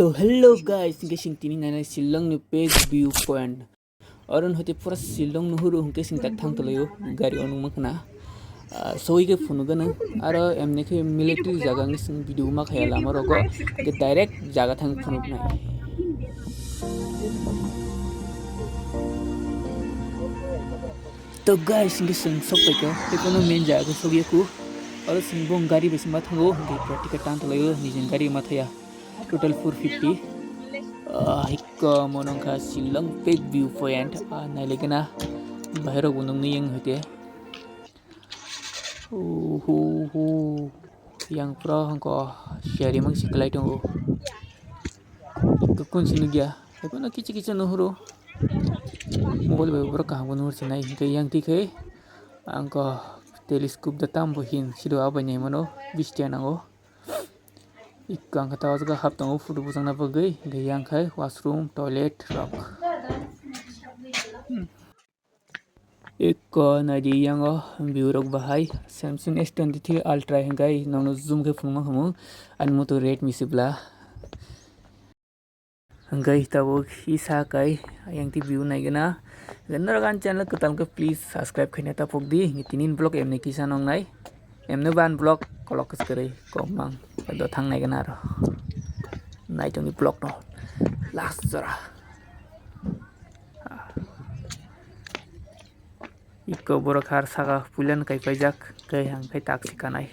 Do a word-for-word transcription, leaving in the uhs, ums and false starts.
To hello guys, hingke sing tini nana Shillong ni best view point. Oron hoite pura Shillong nuhuru hingke sing tak thang tolayo gari o nungma khna. Ah, soi ke phunu gana aro emne ke military jaga ngi sing video ma khaya lama rogo ke direct jaga thang phunu nai. To guys, hingke sing sok paikha, ekono main jaga ke sok yaku. Aro sing bong gari bai sing ma thango, hingke practical tan tolayo, nijin gari ma thaya. Total four fifty. Ah, hikka monongkha Shillong Peak View Point. Ah, nailegena. Bahai rok bo nungni yang hoite. Uhu, hu. Yang pro hongko siari mang siklai tongo. Hikka kun sini gya. Hikka no kichi kichi nuhuru. Mobile bai borok kaham bo nuhur sinai. Hingke yang tikhe. Angko telescope da tam bo hin. Sido abai nai mano. Bistiya nango. Ikko ang khe ta o jaga hap tongo, photo bwchakna bagwi, hwnkhe yang khai washroom, toilet rok. Ikko naidi yango view rok bahai, Samsung S twenty-three Ultra hwnkhe nokno zoom khe phunukma khamu, ani moto Redmi se bwla. Hwnkhe tabuk isa kai ayang ti view naigwna. Hwnkhe norok ani channel kwtal khe please subscribe khaina ta phok di. Hwnkhe tini vlog emni kisa nong nai. Emni ban vlog kolok kwchwrwi kok mang. Do thang naigwna aro. Nai tongni vlog no. Last jora. Ikko borok har saka puilan kai paijak. Kai hang kai tak si kanai.